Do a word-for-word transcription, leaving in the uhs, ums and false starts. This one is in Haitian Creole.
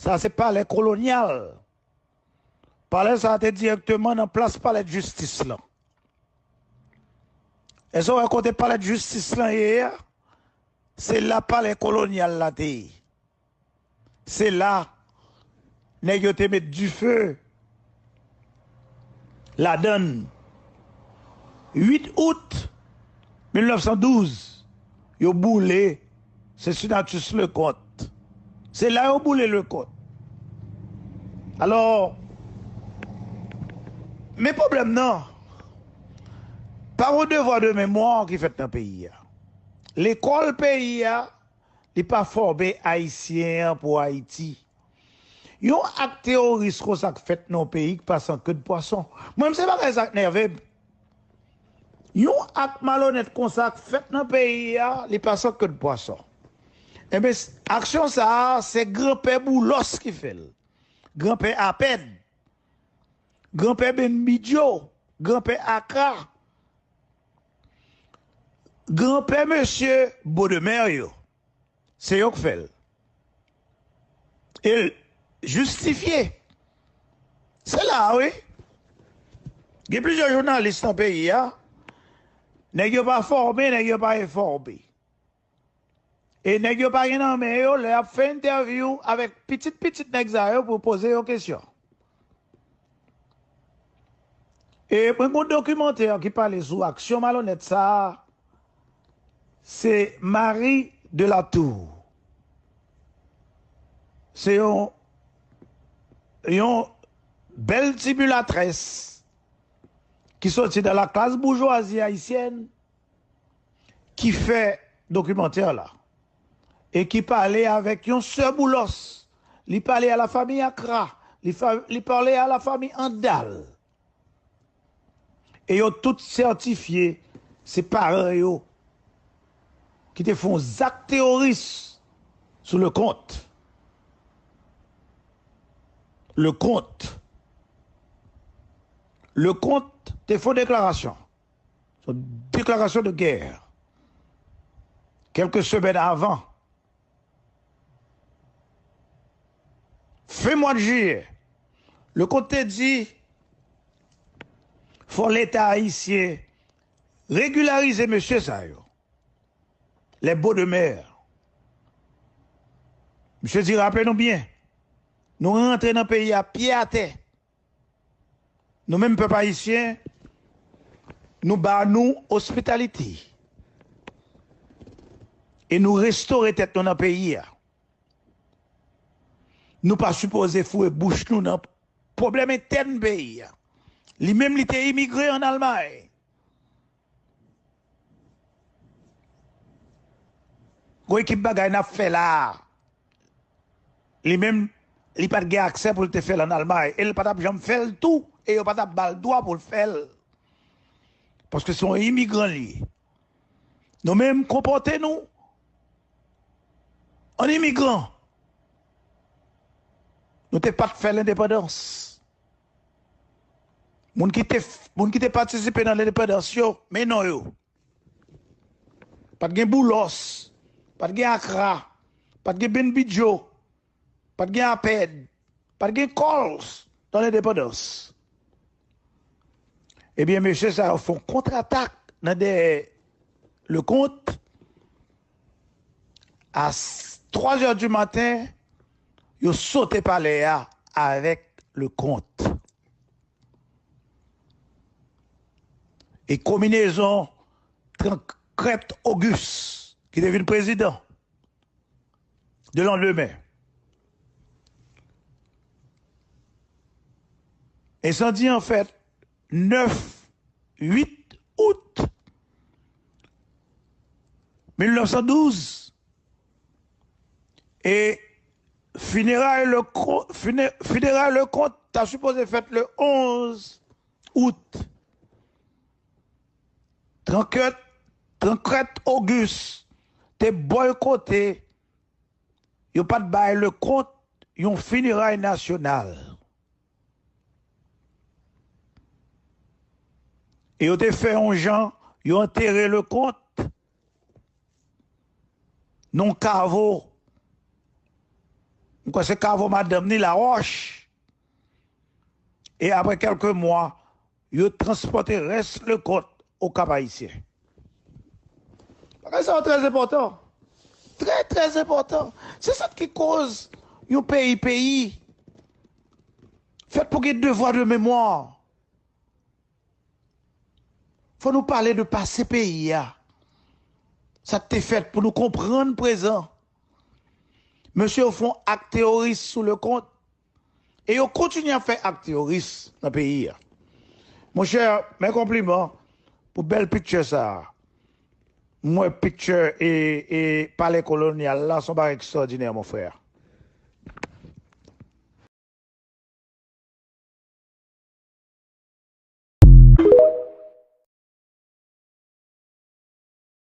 Sa se palè kolonyal. Palè sa a te dirèkteman nan plas palè jistis lan. Èske w wè kote palè jistis lan ye a? Se la palè kolonyal la te ye. Se la nèg yo te met dife ladann. Uit out mil nèf san douz, yo boule Cincinnatus Leconte. Se la yo boule Leconte. Alò, men pwoblèm nan, pa gon devwa de memwa ki fèt nan peyi a. Lekòl peyi a, li pa fòme Ayisyen an pou Ayiti. Yon ak teworis konsa k fèt nan yon peyi k pa san ke de pwason. Mwen menm se bagay sa k nève m. Yon ak malonèt konsa k fèt nan peyi a, li pa san ke de pwason. Enben, aksyon sa a, se granpè Boulos ki fè l. Granpè Apèd. Granpè Benbidyo. Granpè Akra. Granpè mesye Bodemè yo. Se yo k fè l. E l jistifye. Se la a, wi. Gen plizyè jounalis nan peyi a. Nèg yo pa fòme, nèg yo pa enfòme. E nèg yo pa gen nan men yo lè y ap fè entèvyou avèk pitit pitit nèg sa yo pou poze yo kesyon. E mwen gen yon dokimantè ki pale sou aksyon malonèt sa a. Se Marie de la Tour. Se yon, yon bèl ti milatrès ki soti nan laklas boujwazi ayisyèn ki fè dokimantè la e ki pale avèk yon sè Boulos. Li pale a la fami Akra. Li, fa, li pale a la fami Andal. E yo tout sètifye se paran yo ki te fè yon zak teworis sou Leconte. Leconte. Leconte te fè yon deklarasyon. Se yon deklarasyon de gè. Kèlke semèn avan, fen mwa de jiyè, Leconte te di fò Leta ayisyen regilarize mesye sa yo. Les Bodemè. Misye di, raple nou byen, nou rantre nan peyi a pye atè. Nou menm pèp ayisyen, nou ba nou ospitalite. E nou restore tèt nou nan peyi a. Nou pa sipoze foure bouch nou nan pwoblèm entèn peyi a. Li menm li te imigre ann Almay. Gon ekip bagay n ap fè la a. Li menm, li pa t gen aksè pou l te fè l ann Almay. E l pa t ap janm fè l tou. E yo pa t ap ba l dwa pou l fè l. Paske se yon imigran li ye. Nou menm, konpòte nou an imigran. Nou te pa t fè lendepandans. Moun ki te, moun ki te patisipe nan lendepandans yo, men non yo. Pa t gen Boulos, pa t gen Akra, pa t gen Benbidyo, pa t gen Apèd, pa t gen Kòls nan lendepandans. Ebyen, mesye sa yo fè yon kontratak nan dèyè Leconte. A twazè di maten, yo sote palè a avèk Leconte. E konbinezon Trankrèt Ogis, ki te vin prezidan de landemen. Ensandi an fèt nèf, uit out mil nèf san douz. E fineray Leconte, fine, fineray Leconte ta sipoze fèt le onz out. Trankrèt, Trankrèt Ogis te bòykote, yo pa t bay Leconte yon fineray nasyonal. E yo te fè yon jan, yo antere Leconte nan yon kavo M kwè se kavo madanm ni Lawòch. E apre kèlke mwa, yo transpòte rès Leconte o Kap Ayisyen. Bagay sa yo trè enpòtan. Trè, trè enpòtan. Se sa ki koz yon peyi, peyi fèt pou gen devwa de memwa. Fò nou pale de pase peyi a. Sa k te fèt pou nou konprann prezan. Mesye yo fè yon ak teworis sou Leconte. E yo kontinye ap fè ak teworis nan peyi a. Monchè, men konpliman pou bèl picture sa a. M wè picture e, e palè kolonyal la, se yon bagay ekstwòdinè, mon frè.